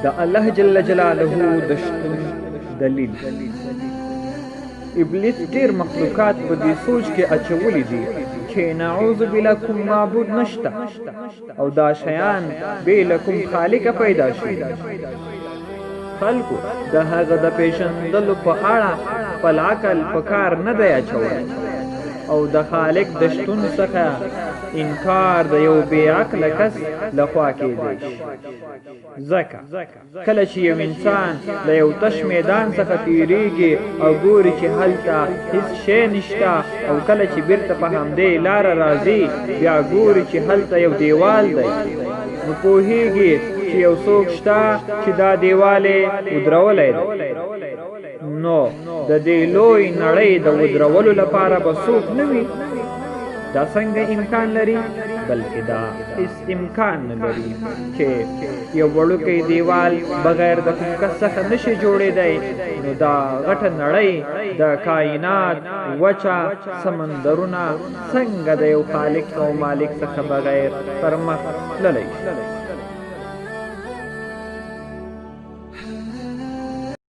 د الله جل جلاله د شتون دلیل. ابلیس ډیر مخلوقات په دې سوچ کې اچولي دي چې نعوذ بالله کوم معبود نشته او دا شیان بې له کوم خالقه پیدا شوي. خلکو د هغه د پیژندلو په اړه خپل عقل په کار نه دی اچولی او د خالق د شتون څخه انکار د یو بې عقله کس لخوا کیدی شي. ځکه کله چې یو انسان له یو تش میدان څخه تیریږي او ګوري چې هلته هیڅ شی نشته، او کله چې بیرته په همدې لاره راځي بیا ګوري چې هلته یو دیوال دی، نو پوهیږي چې یو څوک شته چې دا دیوال یې ودرولی دی. نو د دې لوی نړۍ د ودرولو لپاره به څوک نه وي؟ دا څنګه امکان لري؟ بلکې دا هیڅ امکان نه لري چې یو وړوکی دیوال بغیر د کوم کس څخه نشي جوړېدی. نو دا غټه نړۍ، د کائنات وچه، سمندرونه څنګه د یو خالق او مالک څخه بغیر پر مخ تللی شي؟